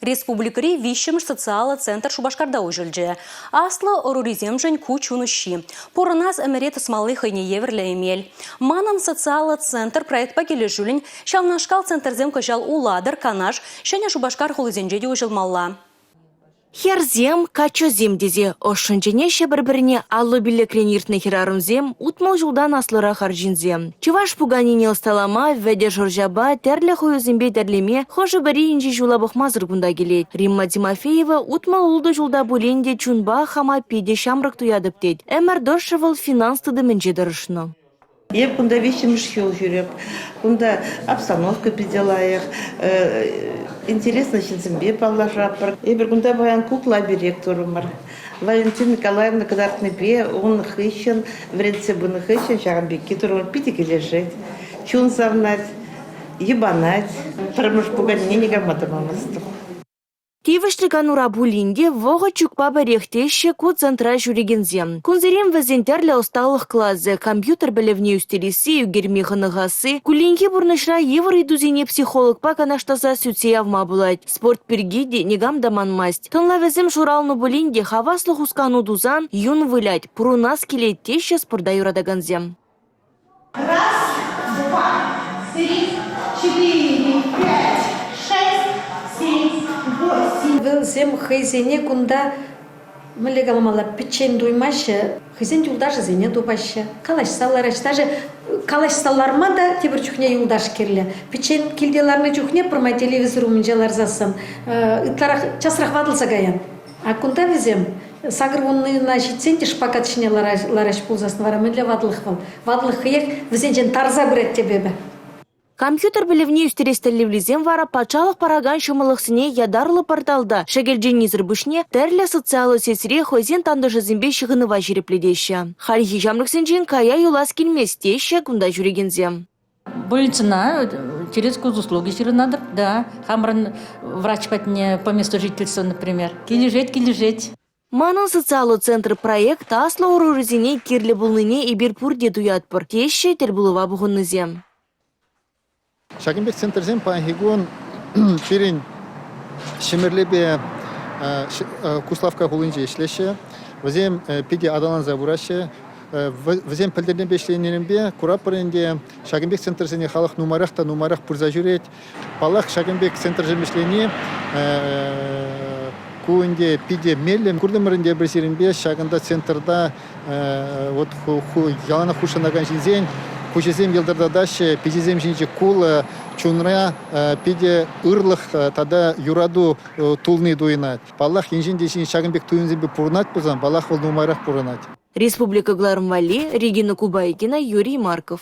Республикӑри виҫҫӗмӗш социаллӑ центр Шупашкарта уҫӑлчӗ. Аслӑ ӑрурисемшӗн ку чун уҫҫи. Пурӑнас ӗмӗре тӑсмалли хӑйне евӗрлӗ эмел. Манӑн социаллӑ центр проектпа килӗшӳллӗн ҫавнашкал центрсем кӑҫал Улатӑр, Канаш, Ҫӗнӗ Шупашкар хулисенче те уҫӑлмалла. Хӗрсем, каччӑсем тесе ӑшшӑн чӗнеҫҫӗ пӗр-пӗрне 55-рен иртнӗ хӗрарӑмсем, 60 ҫултан аслӑрах арҫынсем. Чӑваш пуканине ӑсталама, вӗтӗ шӑрҫапа, тӗрлӗ хӑюсемпе тӗрлеме хӑшӗ-пӗри инҫе ҫула пӑхмасӑр кунта килет. Римма Тимофеева 66 ҫулта пулин те чунпа хама питӗ ҫамрӑк туятӑп тет. Ӗмӗр тӑршшӗ вӑл финанс тытӑмӗнче тӑрӑшнӑ. Эп кунта виҫҫӗмӗш ҫул ҫӳреп. Кунта обстановка питӗ лайӑх, интереслӗ ҫынсемпе паллашатпӑр. Эпир кунта паян кукла пирек турӑмӑр. Валентина Николаевна кӑтартнипе ун хыҫҫӑн, вӗрентсе пынӑ хыҫҫӑн ҫакӑн пекки турӑмӑр. Питӗ килӗшет. Чун савнать, йӑпанать. Пӗрремӗш пуканне никама та памастӑп. Тивӗҫлӗ канура пулин те вӑхӑт ҫукпа пӗрех теҫҫӗ ку центра ҫӳрекенсем. Кунсерен вӗсен тӗрлӗ ӑсталӑх класӗ, компьютер пӗлӗвне ӳстересси, ӳкерме хӑнӑхасси, кулленхи пурнӑҫра йывӑр ыйтусене психологпа канашласа сӳтсе явма пулать. Спорт пирки те никам та манмасть. Тӑнлавӗсем шуралнӑ пулин те хаваслӑ хускану тусан юн вылять, пурӑнас килет теҫҫӗ спорта юратакансем. Раз, два, три, четыре, пять, шесть, семь, восемь. Вӗсем хӑйсене кунта мӗнле каламалла, пӗччен туймаҫҫӗ, хӑйсен юлташӗсене тупаҫҫӗ, калаҫса лараҫҫӗ. Даже калаҫса ларма та тепӗр чухне юлташ кирлӗ. Пӗччен килте ларнӑ чухне пӗрмай телевизор умӗнче ларсассӑн ытларах часрах ватӑлса каян. А кунта вӗсем 80-на ҫитсен те шпагат ҫине лараҫ пулсассӑн вара мӗнле ватлӑх вӑл? Ватлӑх хӑех вӗсенчен тарса пырать теп эпӗ. Компьютер пӗлӗвне ӳстерес тӗллевлисем вара патшалӑх паракан ҫӑмӑллӑхсене ятарлӑ порталта шӗкӗлченисӗр пуҫне тӗрлӗ социаллӑ сетьре хӑйсен тантӑшӗсемпе ҫыхӑнӑва ҫирӗплетеҫҫӗ. Хальхи ҫамрӑксенчен кая юлас килмест теҫҫӗ кунта ҫӳрекенсем. Больницӑна через госуслуги ҫырӑнатӑп, да. Хамӑрӑн врач патне по месту жительства, например. Килӗшет, килӗшет. Манӑн социаллӑ центр проект аслӑ ӑрурисене кирлӗ пулнине эпир пурте туятпӑр, теҫҫӗ тӗл пулӑва пухӑннисем. Ҫакӑн пек центрсем паянхи кун пирӗн Ҫӗмӗрлепе Куславкка хулинче ӗҫлеҫҫӗ. Вӗсем питӗ аталанса пыраҫҫӗ. Вӗсем пӗлтӗртенпе ӗҫленӗренпе куратпӑр ӗнтӗ, ҫакӑн пек центрсене халӑх нумайрах та нумайрах пырса ҫӳрет. Паллах, ҫакӑн пек центрсем ӗҫлени ку ӗнтӗ питӗ меллӗ. Куртӑмӑр ӗнтӗ эпир сирӗнпе ҫакӑнта центрта вот яланах хутшӑнакан ҫынсен куҫӗсем йӑлтӑртатаҫҫӗ, пичӗсем ҫинче кулӑ, чунра питӗ ырлӑх тата юрату тулни туйӑнать. Паллах, енчен те ҫын ҫакӑн пек туйӑмсемпе пурӑнать пулсан, паллах, вӑл нумайрах пурӑнать. Республика кӑларӑм валли Регина Кубайкина, Юрий Марков.